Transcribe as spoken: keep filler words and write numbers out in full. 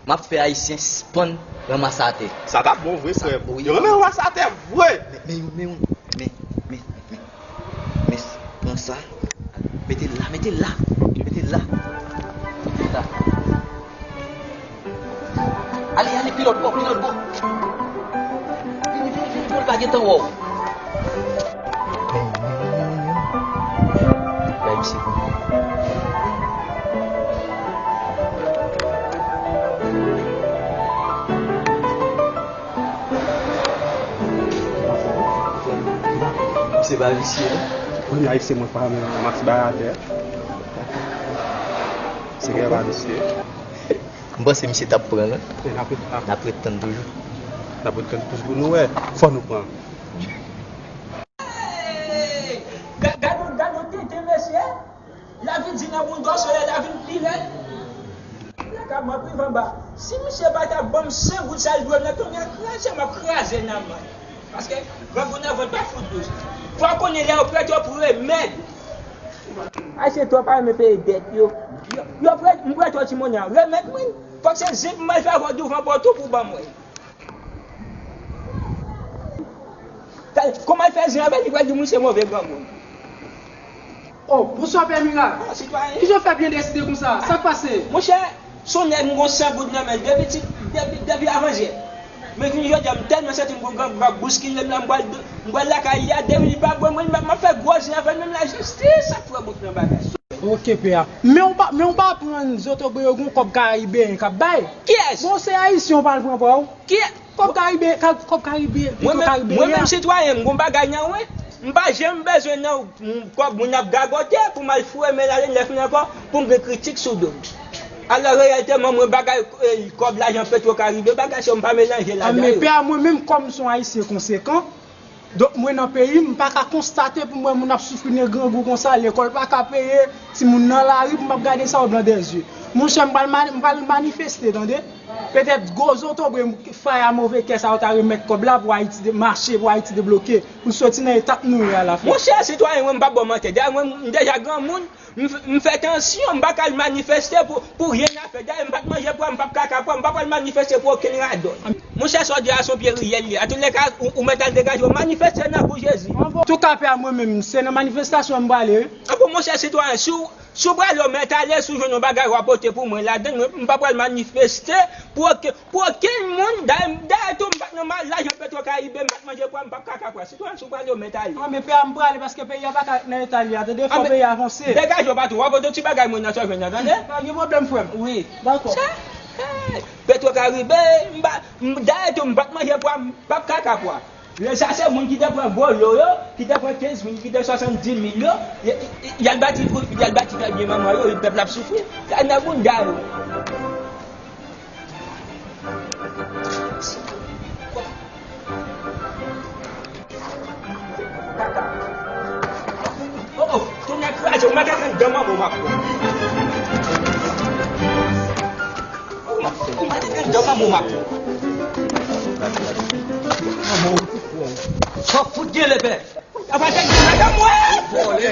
M ap fè Ayisyen sispann ranmase atè. Sa t ap bon vre, frè m. Wi. Yo renmen ranmase atè vre. Men, men, men, men, men, men, men, pran sa. Mete l la, mete l la. Mete l la. Mete l la. Ale, ale, pi lòt bò, pi lòt bò. Vini, vini, vini, pou l pa gentan wè w. Bay misye konprann. Misye pa visye, non? Mwen, Ayisyen, mwen pa renmen mati bay atè. Se gen pa visye. M panse misye t ap pran, non? N ap ret, n ap ret tann toujou. N ap ret tann toujou pou nou wè. Fò nou pran. Hey! Ga-, gade, gade yon tenten, mesye. Lavi di nan bouldòzè, lavi pi rèd. Lè ka m ap rive anba. Si misye pa ta ban m sen goud sa l dwe m nan, tonbe kraze, m ap kraze nan men. Paske grangou nan vant pa fout dous. Fò w konnen lè yo prete w pou remèd. Ayisyen twò pa renmen peye dèt yo. Yo, yo prete, m prete w ti monnen an. Remèd mwen. Fòk se zen m al fè avè w douvan pòt ou pou ban mwen. Kòman l fè zen avè l, li pral di moun se move granmoun. Oh, bonswa Pè Mirak. Ah, sitwayen. Kijan w fè byen deside konsa? Sa k pase? Monchè, se yon nèg m gon san goud nan men l depi ti, depi, depi avanjè. Men vin jodi a, m tèlman santi m gon granmoun k ap bouskile m la, m pral, m pral lakay li a, depi li pa bwè mwen, m ap, m ap fè gwo zen avè l, menm lajistis ap fè bout nan bagay. Ok, pè a. Men w pa, men w pa pran zotobre yo, gon kòb karibeyen k ap bay? Kiyès? Bon, se ayisyen w pral pran pa w. Kiyès? Kòb karibe-, ka-, kòb karibe-, Petwo Karibe a. Mwen menm sitwayen, m gon bagay nan wen. M pa janm bezwen nan kòb moun ap gagote pou m al foure men l ale nèf mil ankò pou m gen kritik sou do m. Alò, reyèlteman, mwen bagay, eh, kòb lajan Petwo Karibe, bagay sa yo m pa melanje ladan yo. A, men pè a, mwen menm kòm m se yon ayisyen konsekan, donk, mwen nan peyi m, m pa ka konstate pou m wè moun ap soufri nan grangou konsa, lekòl pa ka peye, timoun nan lari, pou m ap gade sa yo blan dèzye. Monchè, m pral mani-, m pral manifeste, tande. Petèt gwo zotobre faya move kè sa yo ta remèt kòb la pou Ayiti de-, mache, pou Ayiti debloke, pou n soti nan etap nou ye a la, frè. Monchè, sitwayen, mwen, m p ap ba w manti. Dayè, mwen, m deja granmoun, m f-, m fè tansyon, m pa ka al manifeste pou, pou ryen a fè. Dayè, m pa t manje pwa, m p ap kaka pwa, m pa pral manifeste pou okenn radòt. Monchè, sa w di a se yon pye riyèl li ye. Antoulèka, ou, ou mèt al degaje w, manifeste nan kou Jezi. Antouka, pè a, mwen menm, se nan manifestasyon an m prale, wi. Anben, monchè, sitwayen, si w, si w prale, w mèt ale, si w jwenn yon bagay, w a pote pou mwen ladan l, mwen, m pa pral manifeste pou okenn, pou okenn moun. Dayè, dayè tou, m pa t nan ma-, lajan Petwo Karibe, m pa t manje pwa, m p ap kaka pwa. Sitwayen, si w prale, w mèt ale. A, men pè a, m prale paske peyi a pa ka ret nan eta li a, tande, fò peyi a vanse. Degaje w patwon, w a pote yon ti bagay mwen nan sa w jwenn nan, tande? Pa gen pwoblèm, frè m. Wi. Dakò. Sa, hey, Petwo Karibe, m pa, m, dayè tou, m pa t manje pwa, m p ap kaka pwa. Lè sa se moun ki te pran gwo lo yo, ki te pran kenz mil, ki te swasanndis mil yo, y, y, y al bati, y al bati fè byen manman yo, pèp la ap soufri. Sa nan bounda yo. Kaka. Oh, oh, tonnè kraze, w mèt antre anndan manman w m ap pran. Ou mèt antre anndan manman w m ap pran. Manman w ti frè w. Fò fout gen lepè. Apa te gen madanm mwen. Vòlè.